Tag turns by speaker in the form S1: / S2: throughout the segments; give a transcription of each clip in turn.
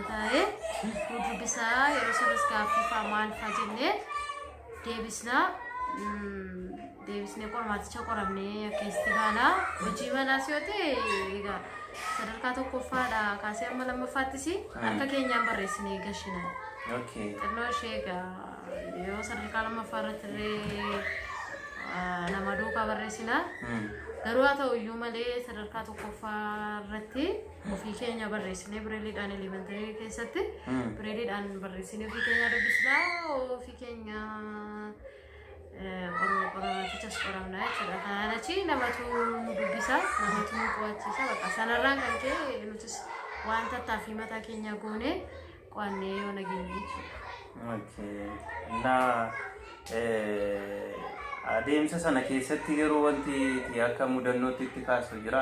S1: taa'ee nu dubbisaa. Yeroo sanas gaaffii fa'aa maal fa'aa jennee deebisnaa. Deebisnee qormaaticha qoramnee akkeessitti baana. Hojii manaas yoo ta'e egaa sadarkaa tokkoffaadha kaasee amma lammaffaattis harka keenyaan barreessinee gashina. Xinnoo ishee egaa yoo sadarkaa lammaffaa irratti illee nama duukaa barreessina. Garuu haa ta'u iyyuu malee sadarkaa tokkoffaa irratti ofii keenya barreessinee bireeliidhaan elementary keessatti bireeliidhaan barreessinee ofii keenya dubbisna, ofii keenya qormaatichas qoramna jechuudha. Kanaan achi namatu nu dubbisa, namatu nu qo'achiisa. Bakka sanarraan kan ka'e nutis waan tattaaffii mataa keenya goone qo'annee yoo nageenye jechuudha.
S2: Okay. Na adeemsa sana keessatti garuu wanti itti akka mudannootti itti kaasu jira.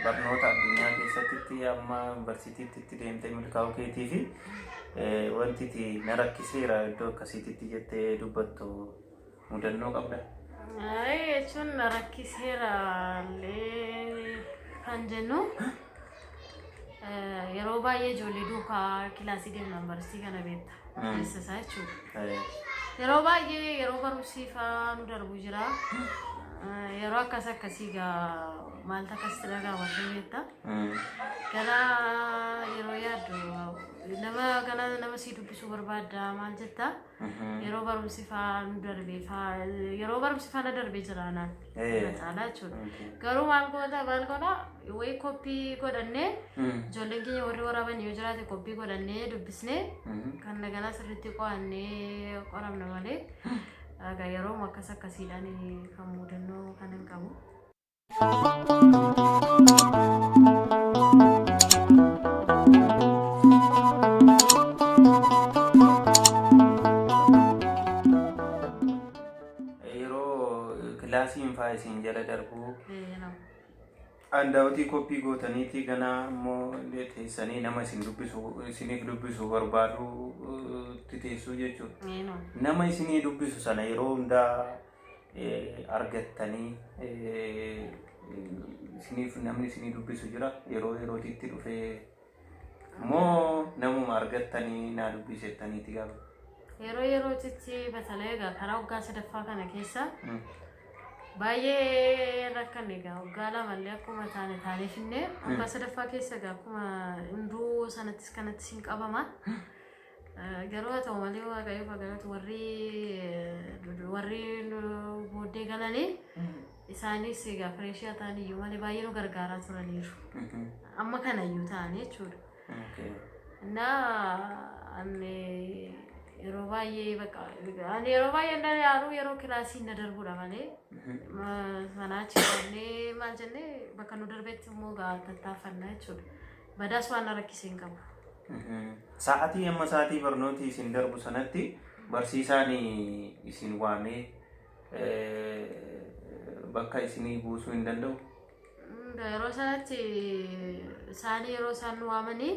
S2: Barnoota addunyaa keessatti amma yuunivarsiitiitti itti deemtee milkaa'uu keetii fi wanti itti na rakkiseera iddoo akkasiitti jettee dubbattu mudannoo qabda?
S1: Ay, jechuun na rakkiseera illee kan jennu yeroo baay'ee ijoollee duukaa kilaasii deemna yuunivarsiitii kana beekta. Keessa isaa jechuudha. Yeroo baay'ee yeroo barumsi fa'aa nu darbu jira. Yeroo akkas akkasii gaa maaltu akkasitti dhaga'ama beekta. Gara yeroo yaaddu nama kana nama sii dubbisuu barbaadda maal jetta. Yeroo barumsi fa'aa nu darbee fa'aa yeroo barumsi fa'aa na darbee jira naan. Irra caalaa jechuudha. Garuu maal goota maal goona wayii koppii godhannee ijoolleen keenya warri waraaban yoo jiraate koppii godhannee dubbisnee kan naganaa sirriitti qo'annee qoramna malee egaa yeroo akkas akkasiidhaan kan mudannoo kan hin qabu.
S2: Yeroo kilaasiin fa'aa isin jala darbu handaawwatii koppii gootaniitii ganaa immoo teessanii nama isin dubbisu isiniif dubbisu barbaadu itti teessuu jechuudha. Nama isinii dubbisu sana yeroo hundaa argattanii isiniif namni isinii dubbisu jira yeroo yerootitti dhufee moo namuma argattanii naa dubbisettaniiti gaafa?
S1: Yeroo yerootitti batalee egaa karaa waggaa sadaffaa kana keessa baay'ee rakkanne egaa waggaa lamallee akkuma taane taaneef illee waggaa sadaffaa keessa egaa akkuma hunduu sanattis kanattis hin qabama. Garuu haa ta'u malee Waaqayyoof haa galatu warri booddee galanii isaanis egaa fresh haa ta'an iyyuu malee baay'ee nu gargaaraa turaniiru. Amma kana iyyuu ta'anii jechuudha. Innaa ani yeroo baay'ee bakka ani yeroo baay'ee na yaalu yeroo kilaasiin na darbudha malee sanaa achi qabnee maal jennee bakka nu darbetti immoo gaa tattaaffanna jechuudha. Badaas waan na rakkisee hin qabu.
S2: Sa'aatii amma sa'aatii barnooti isin darbu sanatti barsiisaan isin waamee bakka isinii buusuu hin danda'u?
S1: Yeroo sanatti isaanii yeroo isaan nu waamanii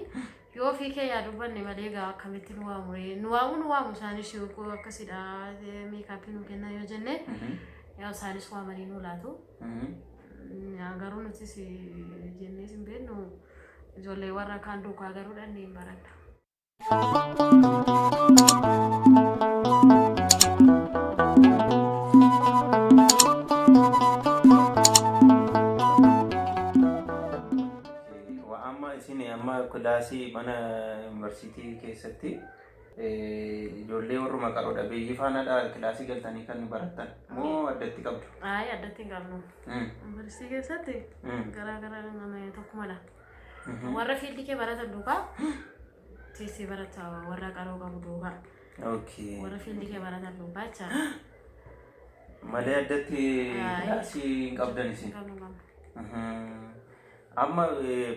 S1: yoo ofii keenya dubbanne malee egaa akkamitti nu waamu ree? Nu waamu nu waamu isaanis yoo akkasidha makeup nu kenna yoo jenne yaa isaanis waamanii nu laatu. Garuu nutis jennees hin beeknu, ijoollee warra kaan duukaa garuu dhannee hin baranna.
S2: Amma isin amma kilaasii mana yuunivarsiitii keessatti ijoollee warruma qaroo dhabeeyyii faanaadha kilaasii galtanii kan barattan moo addatti qabdu?
S1: Ayi, addatti hin qabnu. Yuunivarsiitii keessatti garaa garaa tokkumadha. Warra field kee baratan duukaa teessee barata, warra qaroo qabu duukaa. Warra field kee baratan duukaa jechaadha.
S2: Malee addatti kilaasii hin qabdan isin?
S1: Qabnu qabnu.
S2: Amma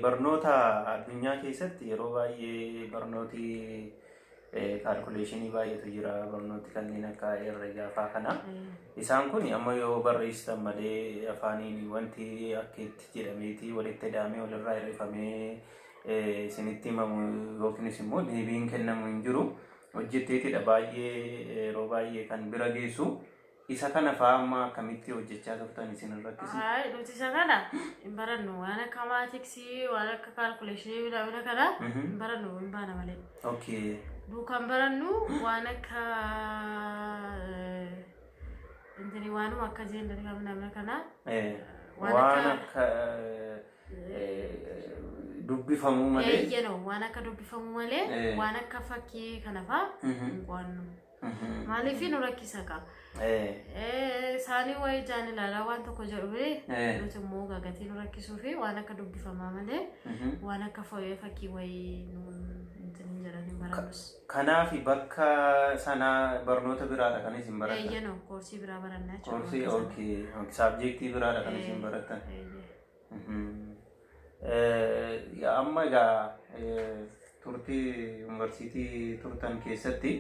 S2: barnoota addunyaa keessatti yeroo baay'ee barnooti calculation baay'eetu jira, barnooti kanneen akka herreegaa fa'aa kana. Isaan kun amma yoo barreessitan malee afaaniin wanti akka itti jedhameeti walitti hidhamee walirraa hir'ifamee isinitti himamu yookiinis immoo deebiin kennamu hin jiru. Hojjetteetidha baay'ee yeroo baay'ee kan bira geessu. Isa kana fa'aa amma akkamitti hojjechaa turtan isin rakkisi?
S1: Hayi, nuti isa kana hin barannu, waan akka mathsii, waan akka calculationii bina kana hin barannu, hin baana malee. Duukaan barannu waan akka intini, waanuma akka genderii kan kana.
S2: Waan akka dubbifamuu malee.
S1: Eeyyano, waan akka dubbifamuu malee waan akka fakkii kana fa'aa hin qo'annu. Maaliif nu rakkisa kaa? Isaanii wayii ijaan ilaalaa waan tokko jedhu bee, nuti immoo gagatii nu rakkisuu fi waan akka dubbifamaa malee waan akka fakkii wayii nu hin jedhan, hin barannus.
S2: Kanaaf bakka sanaa barnoota biraadha kan isin barattan?
S1: Eeyyano, koorsii biraa barannaa jechuudha.
S2: Koorsii, okay, subjectii biraadha kan isin barattan. Amma egaa turtii yuunivarsiitii turtan keessatti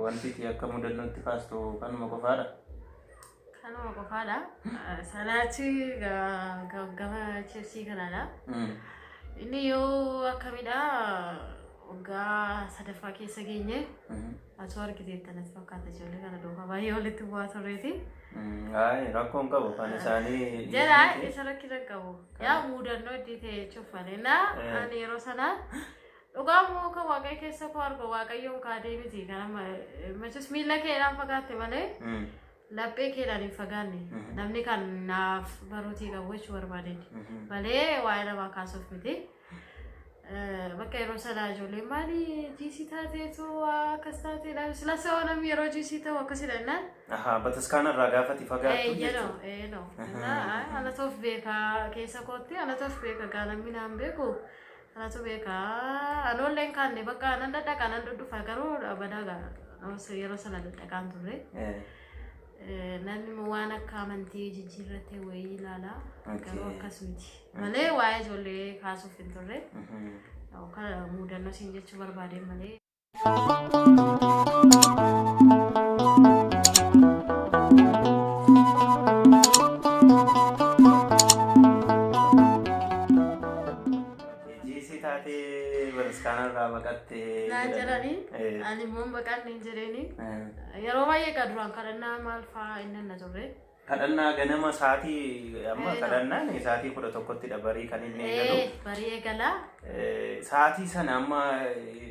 S2: wanti itti akka mudannootti kaastu kanuma qofaadha?
S1: Kanuma qofaadha. Sanaachi gama churchii kanaadha. Inni yoo akkamidha, waggaa sadaffaa keessa geenye, atoo argiteetta natti fakkaata, ijoollee kana duukaa baay'ee walitti bu'aa turreeti.
S2: Rakkoon qabu kan isaanii.
S1: Jala isa rakkina qabu. Yaa, mudannoo itti ta'e jechuuf malee. Na ani yeroo sana dhugaa immoo kan Waaqayyo keessa koo argu, Waaqayyoon kaadee miti. Kana machis miila keedhaan fagaatte malee laphee keedhaan hin fagaanne. Namni kan naaf baruutii qabu jechuu barbaadeen malee waa'ee namaa kaasuuf miti. Bakka yeroo sana ijoolleen maali GC taateetu akkas taateedha. Silas namni yeroo GC ta'u akkasidha jennaan.
S2: Bataskaana irraa gaafati fagaattu.
S1: Eeyyano, eeyyano. Anatu of beekaa, keessa kootti anatu of beeka, gaa namni naan beeku. Anatu beekaa. Anoollee hin kaanne, bakka nan dhadhaqa, nan dhudhufa, garuu badaa gaa yeroo sana dhadhaqaan turre. Namni waan akka amantii jijjiirrate wayii ilaala. Garuu akkas miti. Malee waa'ee ijoollee kaasuuf hin turre. Yookaan mudannoo siin jechuu barbaadeen malee.
S2: GC taatee bataskaana irraa baqattee.
S1: Naan jedhanii, ani immoo hin baqanne hin jedheeni. Yeroo baay'ee egaa duraan kadhannaa maal fa'aa inni na turre.
S2: Kadhannaa ganama sa'aatii, amma kadhannaan sa'aatii 11ttidha barii kan inni eegalu.
S1: Barii eegalaa.
S2: Sa'aatii sana amma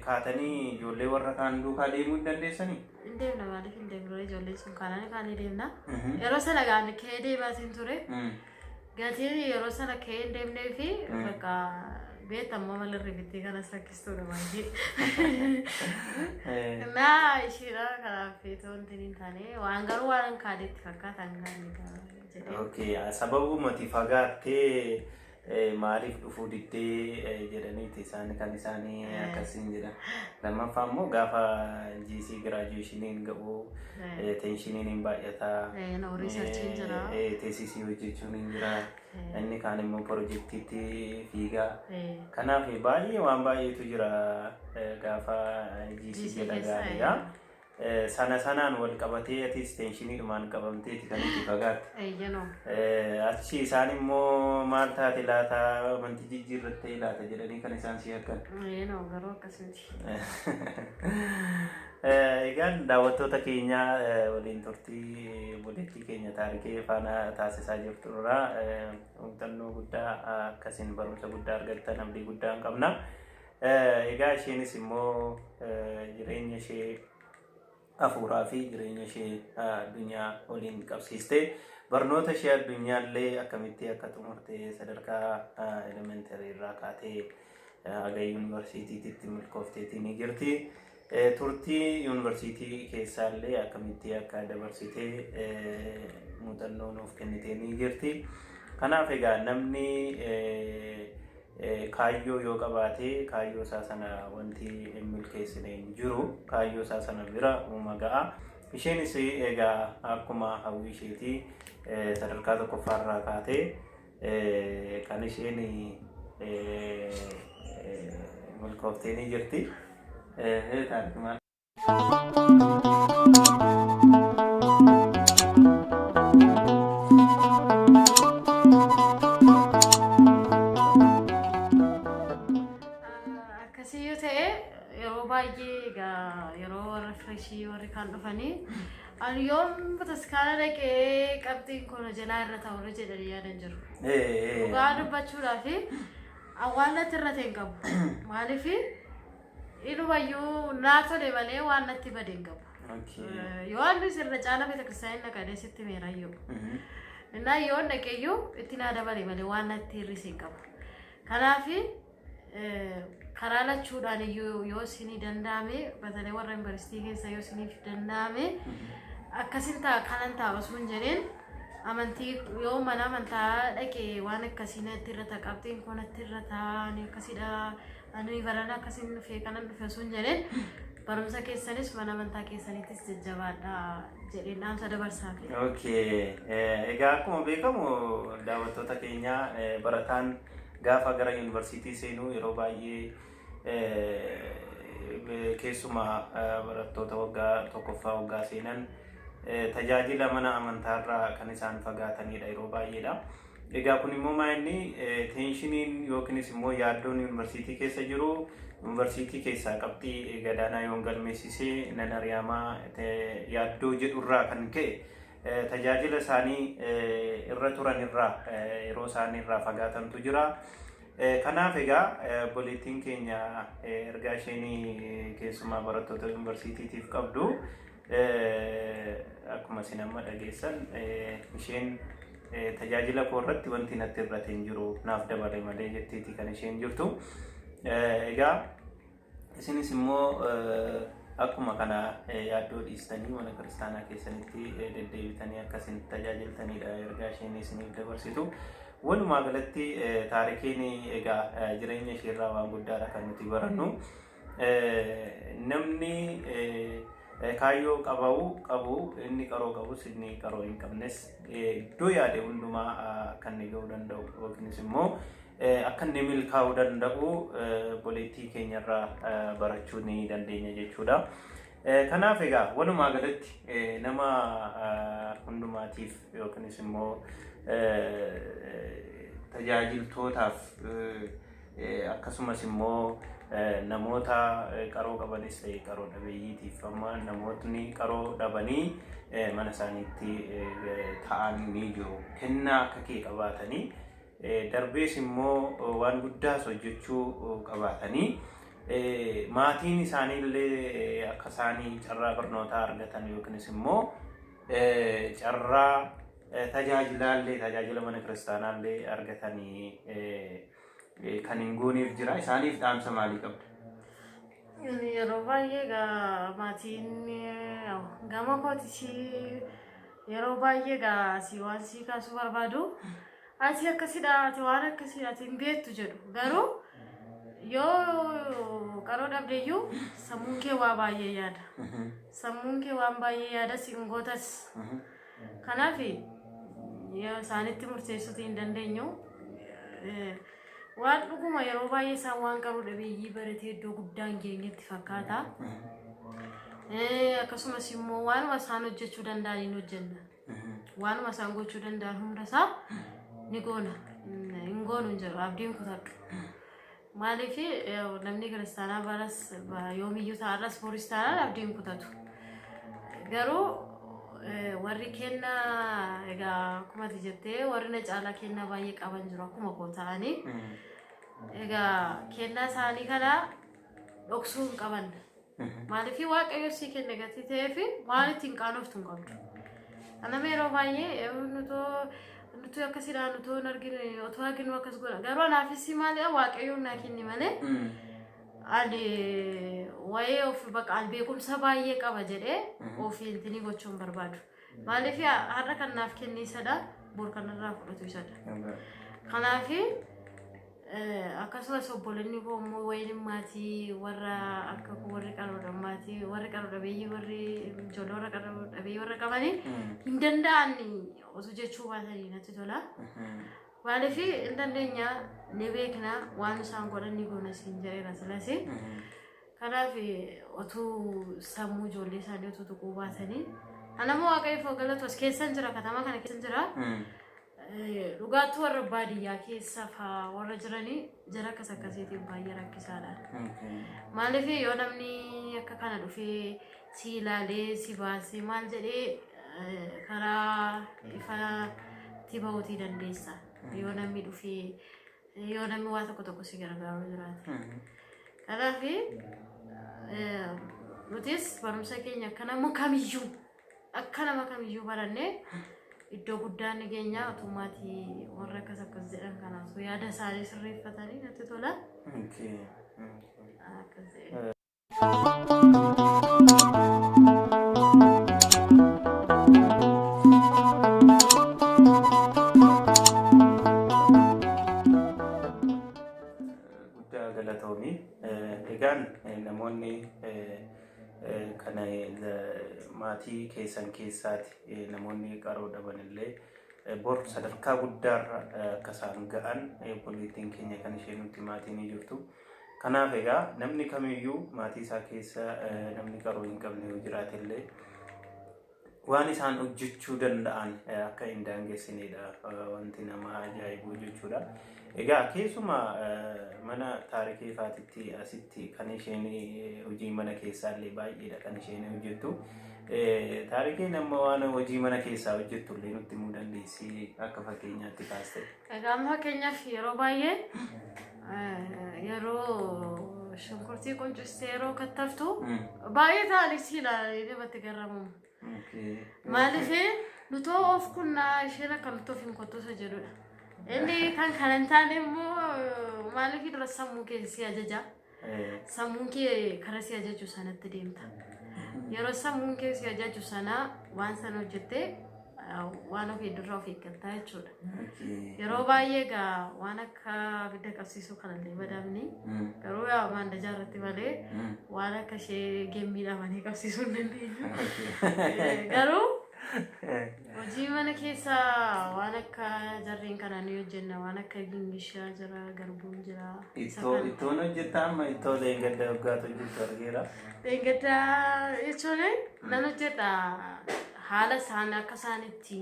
S2: kaatanii ijoollee warra kaan duukaa deemuu hin dandeessanii?
S1: Hin deemna, maaliif hin deemnu, ijoolleen sun kaanaan kaanii deemna. Yeroo sana gaan ka'ee deemaatiin ture. Gatiin yeroo sana ka'ee hin deemnee fi bakka beektammoo malarri bittee kanas rakkistuudha baay'ee. Naa isheedha, kanaaf wanti hin taane waan garuu waan kaadeetti fakkaatan gaanii jedhee.
S2: Okay, sababumati fagaattee maaliif dhufuu diddee jedhaniiti isaan kan isaanii akkasiin jedhan. Lammaffaa immoo gaafa GC graduationiin ga'u tensioniin hin baay'ata.
S1: Researchiin jira.
S2: Thesisii hojjechuun hin jira. Inni kaan immoo projectiitti fiigaa. Kanaaf baay'ee waan baay'eetu jira gaafa GC jala gaariidha. Sana sanaan wal qabatee atis tensioniidhumaan qabamteeti kan itti fagaatte. Achi isaan immoo maal taate laata, amantii jijjiirrattee laata jedhanii kan isaan si yakkan.
S1: Eeyyano, garuu akkas miti.
S2: Egaan daawwattoota keenya, waliin turtii obboleettii keenya Taarikee faana taasisaa jirtu irraa muuxannoo guddaa akkasiin barumsa guddaa argattan abdii guddaa hin qabna. Egaa isheenis immoo jireenya ishee hafuuraa fi jireenya ishee addunyaa waliin qabsiistee barnoota ishee addunyaallee akkamitti akka xumurte, sadarkaa elementary irraa kaatee haga yuunivarsiitiitti milkoofteetii ni jirti. Turtii yuunivarsiitii keessaallee akkamitti akka dabarsitee muuxannoo nuuf kennitee ni jirti. Kanaaf egaa namni kaayyoo yoo qabaate kaayyoo isaa sana wanti hin milkeessine hin jiru. Kaayyoo isaa sana bira uuma ga'a. Isheenis egaa akkuma hawwii isheetii sadarkaa tokkoffaarraa kaatee kan isheen milkooftee ni jirti. Taarikii maal?
S1: Akkasiyyuu ta'e Yeroo baay'ee egaa yeroo warra freshii warri kaan dhufanii ani yoom bataskaana dhaqee qabxiin kun jalaa irra ta'u irra jedhanii yaadan jiru. Dhugaa dubbachuudhaaf waan natti irra ta'e hin qabu. Maaliif inumayyuu naa tole malee waan natti bade hin qabu. Yoo annis irra caala beetakiristaanii dhaqadee sitti meerayyuu. Innaa yoo dhaqeeyyuu itti naa dabale malee waan natti hir'ise hin qabu. Kanaaf karaa lachuudhaan iyyuu yoo isinii danda'ame batalee warra yuunivarsiitii keessa yoo isiniif danda'ame akkasin ta'a kanan ta'a osoo hin jedheen amantii yoo mana amantaa dhaqe waan akkasii natti irra ta'a qabxiin koo natti irra ta'a ani akkasidha ani barana akkasin dhufe kanan dhufe osoo hin jedheen barumsa keessanis mana amantaa keessanittis jajjabaadha jedheen dhaamsa dabarsaa fi.
S2: Okay. Egaa akkuma beekamu daawwattoota keenya barataan gaafa gara yuunivarsiitii seenuu yeroo baay'ee keessumaa barattoota waggaa tokkoffaa waggaa seenan tajaajila mana amantaarraa kan isaan fagaatanidha yeroo baay'eedha. Egaa kun immoo maa inni tensioniin yookiinis immoo yaaddoon yuunivarsiitii keessa jiru yuunivarsiitii keessaa qabxii gadaanaa yoon galmeessisee nan ari'amaa yaaddoo jedhurraa kan ka'e tajaajila isaanii irra turan irraa yeroo isaanii irraa fagaatantu jira. Kanaaf egaa obboleettiin keenya ergaa isheen keessumaa barattoota yuunivarsiitiitiif qabdu akkuma isin amma dhageessan isheen tajaajila koo irratti wanti natti irratti hin jiru naaf dabale malee jetteeti kan isheen jirtu. Egaa isinis immoo akkuma kana yaaddoo dhiistanii mana kiristaanaa keessanitti deddeebitanii akka isin tajaajiltanidha ergaa isheen isiniif dabarsitu. Walumaa galatti taarikiin egaa jireenya isheerraa waan guddaadha kan nuti barannu. Namni kaayyoo qabu inni qaroo qabus inni qaroo hin qabnes iddoo yaade hundumaa akka inni ga'uu danda'u yookiinis immoo akka inni milkaa'uu danda'u obboleettii keenyarraa barachuu ni dandeenya jechuudha. Kanaaf egaa walumaa galatti nama hundumaatiif yookiinis immoo tajaajiltootaaf akkasumas immoo namoota qaroo qabanis ta'e qaroo dhabeeyyiitiif amma namootni qaroo dhabanii mana isaaniitti ta'an ni jiru. Kennaa akka kee qabaatanii darbees immoo waan guddaas hojjechuu qabaatanii maatiin isaanii illee akka isaanii carraa barnootaa argatan yookiinis immoo carraa tajaajilaallee tajaajila mana kiristaanaallee argatanii kan hin gooneef jira. Isaaniif dhaamsa maalii qabda?
S1: Yeroo baay'ee egaa maatiin gama kootis yeroo baay'ee egaa si waan si kaasuu barbaadu ati akkasidha ati waan akkasidha ati hin beektu jedhu garuu yoo qaroo dhabdeeyyuu sammuun kee waa baay'ee yaada. Sammuun kee waan baay'ee yaada si hin gootas. Kanaaf yoo isaanitti murteessuutii hin dandeenyu. Waan dhuguma yeroo baay'ee isaan waan qaroo dhabeeyyii baratee iddoo guddaa hin geenyetti fakkaata. Akkasumas immoo waanuma isaan hojjechuu danda'an hin hojjenna. Waanuma isaan gochuu danda'an hunda isaa ni goona. Hin goonu hin jedhu abdiin kutadhu. Maaliif namni kiristaanaa baras yoomiyyuu ta'arras boris taanaan abdiin kutatu. Garuu warri kennaa egaa akkuma ati jettee warri na caalaa kennaa baay'ee qaban jiru akkuma koo ta'anii. Egaa kennaa isaanii kana dhoksuu hin qaban. Maaliif Waaqayyo sii kenne gatii ta'eef waan ittiin qaanoftu hin qabdu. Nama yeroo baay'ee nutoo akkasidha nutoo hin arginu otoo arginu akkas godha. Garuu anaafis maalidha Waaqayyo naa kenne malee ani waa'ee of bakka ani beekumsa baay'ee qaba jedhee ofii intinii gochuu hin barbaadu. Maaliif har'a kan naaf kenne isadha bor kan irraa fudhatu isadha. Kanaaf akkasumas obboleonni koo immoo wayiin maatii warra akka koo warri qaroo maatii warri qaroo dhabeeyyii warri ijoollee warra qaroo dhabeeyyii warra qabanii hin danda'an osoo jechuu baatanii natti tola. Maaliif hin dandeenya ni beekna waan isaan godhan ni goona siin jedheera silas. Kanaaf otuu sammuu ijoollee isaanii otuu tuquu baatanii. Anammoo Waaqayyo galatu as keessan jira katamaa kana keessan jira. Dhugaatti warra baadiyyaa keessa faa warra jiranii jara akkas akkasiitiif baay'ee rakkisaadha. Maaliif yoo namni akka kana dhufee si ilaalee si baasee maal jedhee karaa ifaatti bahuutii dandeessa. Yoo namni dhufee yoo namni waa tokko tokko si gargaaru jiraate. Kanaaf nutis barumsa keenya akka nama kamiyyuu akka nama kamiyyuu barannee iddoo guddaa ni geenya utuu maatii warra akkas akkas jedhan kanaaf yaada isaanii sirreeffatanii natti tola. Akkas jedhe.
S2: Guddaa galatoomi. Egaan namoonni kana maatii keessan keessaati namoonni qaroo dhaban illee bor sadarkaa guddaarra akka isaan ga'an obboleettiin keenya kan isheen nutti maatii ni jirtu. Kanaaf egaa namni kamiyyuu maatii isaa keessa namni qaroo hin qabne yoo jiraate illee waan isaan hojjechuu danda'an akka hin daangessinedha wanti nama ajaa'ibu jechuudha. Egaa keessumaa mana Taarikee faatitti asitti kan isheen hojii mana keessaa illee baay'eedha kan isheen hojjettu. Taarikeen amma waan hojii mana keessaa hojjettu illee nutti himuu dandeessi akka fakkeenyaatti kaaste.
S1: Egaa amma fakkeenyaaf yeroo baay'ee yeroo shunkurtii quncistee yeroo kattaftu baay'ee ta'anii si ilaalanii namatti garramamu. Maaliif nutoo of kunnaa isheen akka nutti of hin kottu isa jedhudha. Inni kan kana hin taane immoo maaliif dura sammuu kee si ajaja. Sammuun kee karaa si ajaju sanatti deemta. Yeroo sammuun kee si ajaju sana waan sana hojjettee waan ofii dura of eeggattaa jechuudha. Yeroo baay'ee egaa waan akka abidda qabsiisuu kanallee badamni garuu yaa maandajaa irratti malee waan akka ishee gemmiidhaan qabsiisuu hin dandeenyu. Garuu hojii mana keessaa waan akka jarreen kanaa ni hojjenna, waan akka gingishaa jira, garbuun jira. Isa
S2: Ittoo
S1: kana.
S2: Ittoon hojjettaa? Amma ittoo leengadda waggaatu hojjettu argeera.
S1: Leengaddaa jechuun nan hojjedha, haala isaan akka isaan itti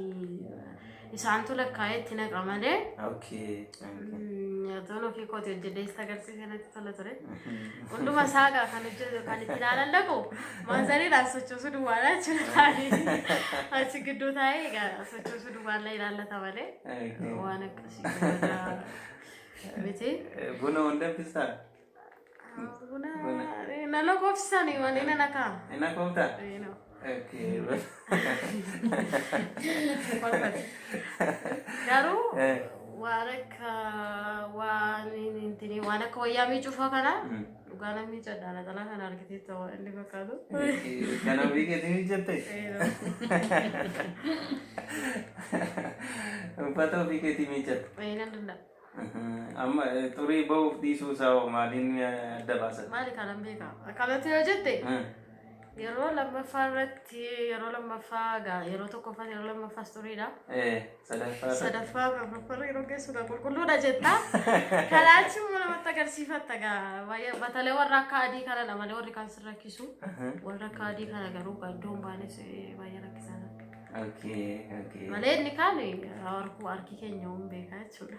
S1: isaantu lakkaa'ee itti naqa malee. Toon ofii kooti hojjedhee isa agarsiise natti tola ture. Hunduma isaa egaa kan hojjetu kan itti ilaalan dhaqu maanzariidhaan sochoosuu duwwaadha jechuudha taa'ee. Achi gidduu taa'ee egaa sochoosuu duwwaan ilaallata malee waan akkasii gurguddaa miti.
S2: Buna hin danfistaa?
S1: Buna na lakkoofsisanii malee nan akaa.
S2: Inni kooftaa? Okay.
S1: Garuu waan akka waan intini waan akka wayyaa miicuu kana dhugaa namni miicadha, naxalaa kana argiteetta waan inni fakkaatu.
S2: Kana ofii keetii miiccatte? Uffata ofii keetii miiccatte?
S1: Nan danda'a.
S2: Amma xurii bahuuf dhiisuu isaa hoo maaliin adda baasan?
S1: Maali kanan beeka? Akkanatti yoo jette yeroo lammaffaa irratti, yeroo lammaffaa gaa yeroo tokkoffaa, yeroo lammaffaas xuriidha.
S2: Sadaffaa irratti.
S1: Sadaffaa afuraffaa yeroo geessu gaa qulqulluudha jetta. Kanaa achi immoo namatti agarsiifatta gaa baay'ee batalee warra akka adii kanadha malee warri kaan sin rakkisu. Warra akka adii kana garuu gaa iddoo hin baanes baay'ee rakkisaadha. Malee inni kaan harkuu harki keenya hin beekaa jechuudha.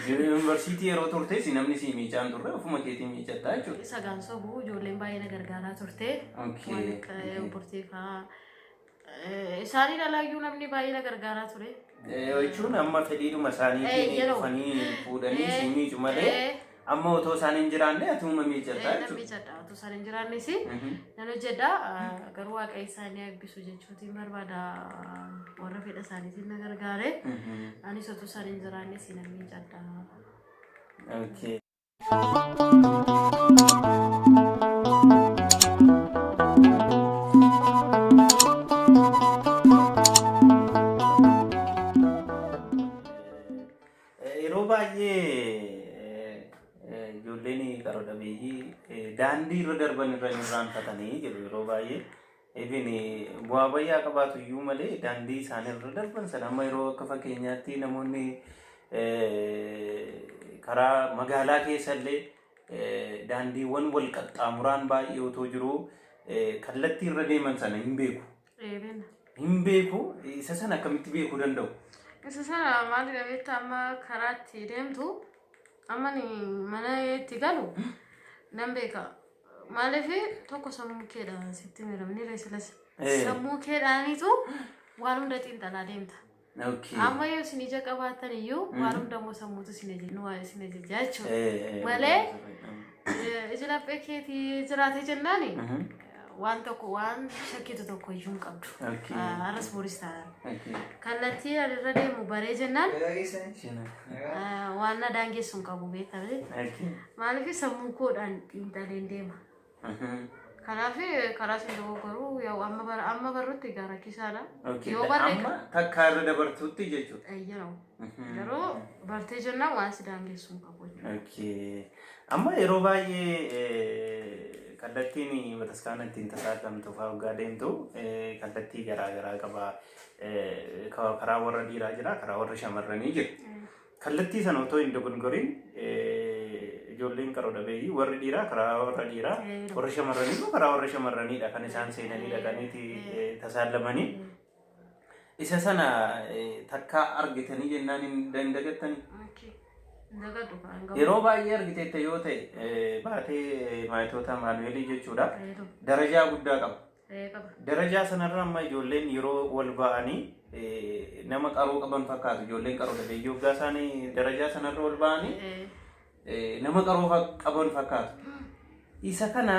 S2: Yuunivarsiitii yeroo turtes namni si miicaan turre, ofuma keetii miicattaa jechuudha.
S1: Isa gaan sobu, ijoolleen baay'ee na gargaaraa turte. Waan akka obbortee fa'aa. Isaanii alaayyuu namni baay'ee na gargaaraa ture.
S2: Jechuun amma fedhiidhuma isaaniitiin dhufanii fuudhanii si miicu malee amma otoo isaan hin jiraanne ati uuma miicattaa
S1: Nan
S2: jechuudha.
S1: miicadha. Otoo isaan hin jiraannes nan hojjedha. Garuu Waaqa isaanii eebbisu jechuutiin barbaada, warra fedha isaaniitiin na gargaare. Anis otoo isaan hin jiraannes nan miicadha.
S2: Okay. Yeroo baay'ee ijoolleen qaro dhabeeyyii daandii irra darban irra hin irraanfatanii jedhu yeroo baay'ee. Even bu'aa bayyaa qabaatu iyyuu malee daandii isaan irra darban sana amma yeroo akka fakkeenyaatti namoonni karaa magaalaa keessa illee daandiiwwan wal qaxxaamuraan baay'ee otoo jiruu kallattii irra deeman sana hin beeku.
S1: Eebena.
S2: Hin beeku, isa sana akkamitti beekuu danda'u?
S1: Isa sana maalidha beektaa, amma karaatti deemtu, amma ni mana itti galu nan beeka. Maaliif tokko sammuu keedhaan sitti miidhamni reesilas. Sammuu keedhaanitu waan hunda xiinxalaa deemta. Amma yoo isin ija qabaattan iyyuu waan hunda immoo sammuutu isin isin ajaja jechuudha. Malee iji laphee keetii jiraate jennaani waan tokko waan shakkitu tokko iyyuu hin qabdu. Har'as boris taanaan. Kallattii ani irra deemu baree jennaan waan na daangessu hin qabu, beektaa. Maaliif sammuu koodhaan xiinxaleen deema. Kanaaf karaa isin dogoggoruu yoo amma bara amma barrutti egaa rakkisaadha.
S2: Yoo barree Amma takkaa irra dabartuutti jechuudha.
S1: Yeroo garuu bartee jennaan waan si daangessu hin qabu jechuudha.
S2: Okay. Amma yeroo baay'ee kallattiin bataskaana ittiin tasaalamtu fa'aa waggaa deemtu kallattii garaa garaa qaba. Karaa warra dhiiraa jira, karaa warra shamarranii jira. Kallattii sana otoo hin dogongoriin ijoolleen qaroo dhabeeyyii warri dhiiraa karaa warra dhiiraa, warri shamarranii immoo karaa warra shamarraniidha kan isaan seenanii dhaqaniiti tasaalamanii. Isa sana takkaa argitanii jennaan hin dagattanii?
S1: Dagadhu kan qabu.
S2: Yeroo baay'ee argiteetta yoo ta'e, baatee maayitoota Maanuweelii jechuudha. Darajaa guddaa qaba.
S1: Qaba.
S2: Darajaa sanarra amma ijoolleen yeroo wal ba'anii nama qaroo qaban fakkaatu. Ijoolleen qaroo dhabeeyyii waggaa isaanii darajaa sanarra wal ba'anii nama qaroo qaban fakkaatu. Isa kana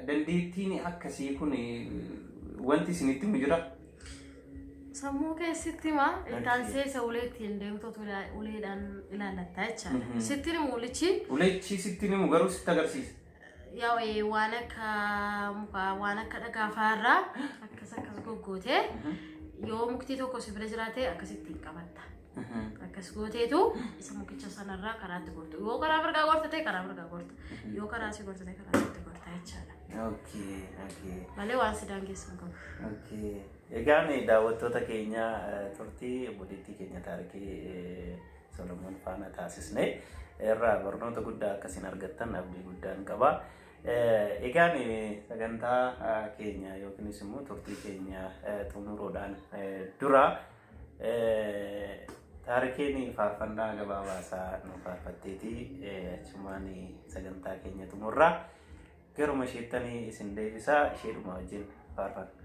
S2: dandeettiin akkasii kun wanti isinitti himu jira?
S1: Sammuu keessatti hima ittaansee isa ulee ittiin deemtutu uleedhaan ilaallatta jechaadha. Sitti himu ulichi.
S2: Ulechi sitti himu garuu sitti agarsiisa.
S1: Yaa waan akka mukaa, waan akka dhagaa fa'aarraa akkas akkas goggootee, yoo mukti tokko si bira jiraate akkasitti hin qabatta. Akkas gooteetu isa mukicha sanarraa karaatti gortu. Yoo karaa mirgaa gorte ta'e karaa mirgaa gorta. Yoo karaa si gorte ta'e karaa sitti gorta jechaadha. Malee waan si daangessu hin qabu.
S2: Okay. Egaan daawwattoota keenya, turtii obboleettii keenya Taarikee Solomoon faana taasisne irraa barnoota guddaa akkasiin argattan abdii guddaan qaba. Egaan sagantaa keenya yookiinis immoo turtii keenya xumuruudhaan dura Taarikeen faarfannaa gabaabaasaa nu faarfatteeti achumaan sagantaa keenya xumurraa garuma isheettanii isin deebisaa, isheedhuma wajjin faarfanna.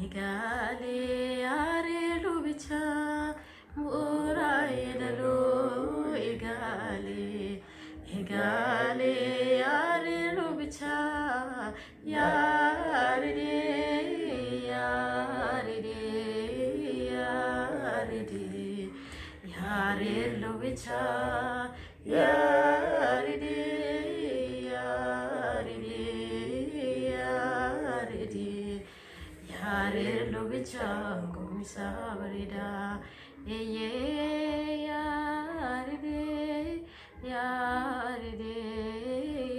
S1: Egalee yaaree lubicha bu'uura yeedaloo, egalee egalee yaaree lubicha, yaaridee yaaridee yaaridee yaaree lubicha, yaaridee yaaridee yaaridee yaaree lubicha, gomisaa bareedaa, eeyyee, yaaridee yaaridee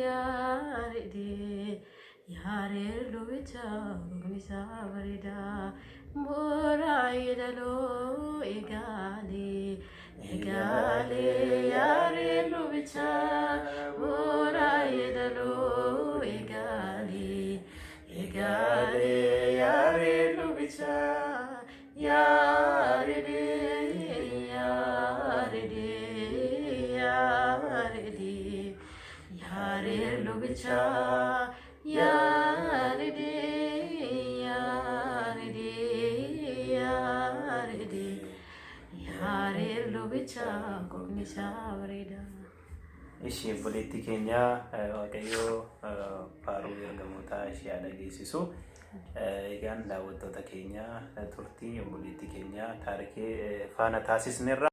S1: yaaridee yaaree lubicha, gomisaa bareedaa, bu'uura yeedaloo, eegaalee eegaalee yaaree lubicha, bu'uura yeedaloo, eegaalee eegaalee yaaree lubicha, yaaridee yaaridee yaaridee yaaree lubicha, yaaridee yaaridee yaaridee yaaree lubicha, gomisaa bareedaa.
S2: Ishee obboleettii keenya, Waaqayyoo faaruu ergamootaa ishee haa dhageessisu. Egaan daawwattoota keenya, turtii obboleettii keenya Taarikee faana taasisnerra.